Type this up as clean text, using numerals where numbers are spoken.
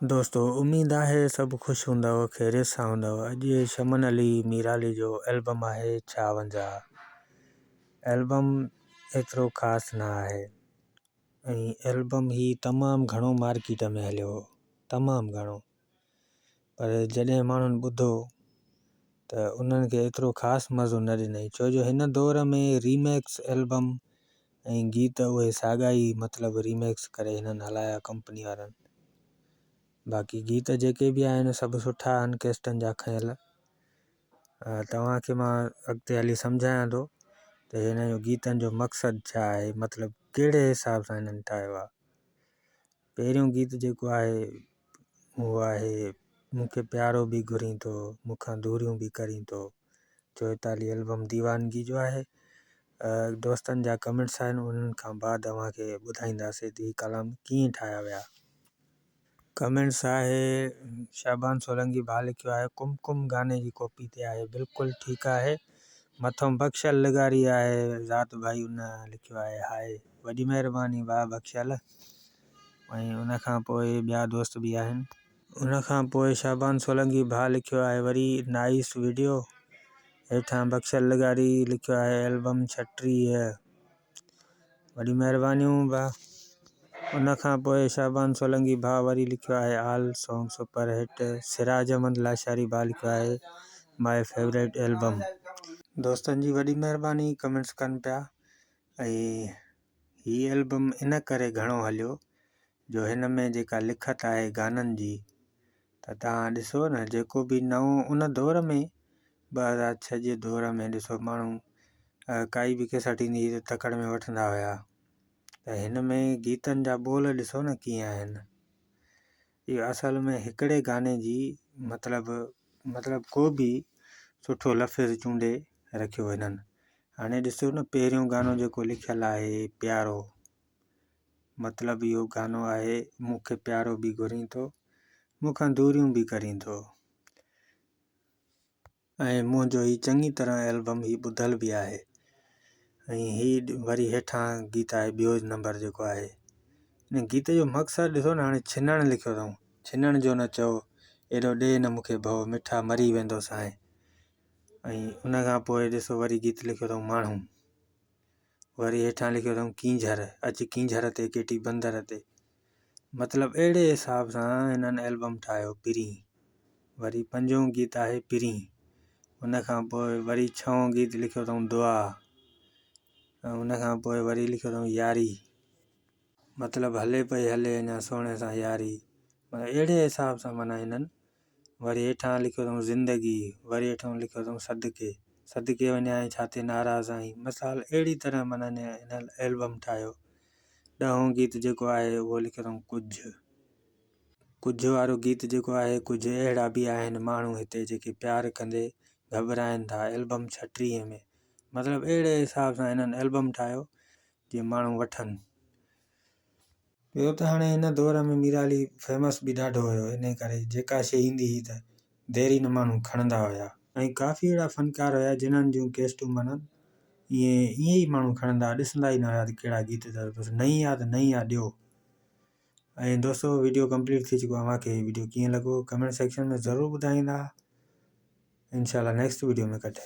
دوستو اميد آهي سڀ خوش هوندؤ خيريت سان هوندؤ اڄ شمن علي ميرالي جو البم آهي ڇاونجاهه البم ايترو خاص نه آهي ۽ البم هي تمام گهڻو مارڪيٽ ۾ هليو هو تمام گهڻو پر جڏهن ماڻهن ٻڌو ته انهن کي ايترو خاص مزو نه ڏنائين ڇو جو هن دور ۾ ريميڪس البم ۽ گيت اهي ساڳا ئي مطلب ريميڪس ڪري هنن هلايا ڪمپني وارن باقي گيت جيڪي به آهن سڀ سٺا آهن ڪيسٽن جا کنيل توهان کي مان اڳتي هلي سمجهايان ٿو ته هن جو گيتن جو مقصد ڇا آهي مطلب ڪهڙي حساب سان هنن ٺاهيو آهي پهريون گيت جيڪو آهي اهو آهي مون کي پيارو به گهرين ٿو مون کان دوريون به ڪرين ٿو چوئيتاليهه البم ديوانگي جو آهي دوستن جا ڪمينٽس آهن انهن کان بعد اوهان کي ٻڌائينداسين ته هي ڪلام ڪيئن ٺاهيا ويا. ڪمينٽس آهي شعبان سولنگي ڀاء لکيو آهي ڪم ڪم گاني جي ڪاپي تي آهي بلڪل ٺيڪ آهي مٿئون بخشل لغاري آهي ذات ڀائي ان لکيو آهي هاء وڏي مهرباني ڀاء بخشل ۽ ان کان پوء ٻيا دوست به آهن. ان کان پوء شعبان سولنگي ڀاء لکيو آهي وري نائيس وڊيو هيٺان بخشل لغاري لکيو آهي البم 36 وڏي مهربانيون ڀاء. ان کان پوء شعبان سولنگي ڀاء وري لکيو آهي all song super hit Siraj Ahmed Lashari ڀاء لکيو آهي ماء فيوريٽ البم. دوستن جي وڏي مهرباني ڪمينٽس ڪن پيا ۽ هي البم ان ڪري گهڻو هليو جو هن ۾ جيڪا لکت آهي گانن جي ته توهان ڏسو نه جيڪو به نئون ان دور ۾ 2006 جي دور ۾ ڏسو ماڻهو ڪائي به ڪيسٽ ايندي هئي ته تڪڙ ۾ وٺندا هيا ته هن ۾ گيتن جا ٻول ڏسو نه ڪيئن آهن اهو اصل ۾ هڪڙي گاني جي مطلب مطلب ڪو به سٺو لفظ چونڊي رکيو هنن هاڻي ڏسو نه پهريون گانو جيڪو لکيل آهي پيارو مطلب اهو گانو آهي مون کي پيارو به گهرين ٿو مون کان دوريون به ڪرين ٿو ۽ منهنجو هي چڱي طرح البم هي ٻڌل به آهي ۽ هي وري هيٺان گيت آهي ٻيو نمبر جيڪو آهي ان گيت جو مقصد ڏسو نه هاڻي ڇنڻ لکيو اٿئون ڇنڻ جو نه چئو ايڏو ڏي نه مون کي ڀؤ مٺا مري ويندو سانء ۽ ان کان پوء ڏسو وري گيت لکيو اٿئون ماڻهو وري هيٺان لکيو اٿئون ڪينجهر، اچ ڪينجهر تي ڪيٽي بندر تي. مطلب اهڙي حساب سان هنن البم ٺاهيو پرين. وري پنجون گيت آهي پرين. ان کان پوء وري ڇهون گيت لکيو اٿئون دعا. ان کان پوء وري لکيو اٿئون ياري. مطلب هلي پئي هلي اڃا سهڻي سان ياري. مطلب اهڙي حساب سان معنيٰ هنن وري هيٺان لکيو اٿئون زندگي، وري هيٺان لکيو اٿئون صدقي، صدقي وڃان ڇا تي ناراض آهين، مثال اهڙي طرح معنيٰ هن البم ٺاهيو. ڏهون گيت جيڪو آهي اهو لکيو اٿئون ڪجهه. ڪجهه وارو گيت جيڪو آهي ڪجهه اهڙا به آهن ماڻهو هتي جيڪي پيار ڪندي گهٻرائن ٿا البم 36 ۾ مطلب اهڙي حساب سان هنن البم ٺاهيو جيئن ماڻهو وٺن. ٻيو ته هاڻي هن دور ۾ ميرالي فيمس به ڏاڍو هيو انهي ڪري جيڪا شيء ايندي هئي ته دير ئي نه ماڻهو کڻندا هيا. ۽ ڪافي اهڙا فنڪار هيا جنھن جون ڪيسٽون معنيٰ ائين ائين ئي ماڻهو کڻندا هئا ڏسندا ئي نه هيا ته ڪهڙا گيت اٿس بس نئين آ ته نئين آ ڏيو. ۽ دوستو وڊيو ڪمپليٽ ٿي چڪو آهي اوهان کي وڊيو ڪيئن لڳو ڪمينٽ سيڪشن ۾ ضرور ٻڌائيندا انشاء الله نيڪسٽ وڊيو ۾ ڪٺ.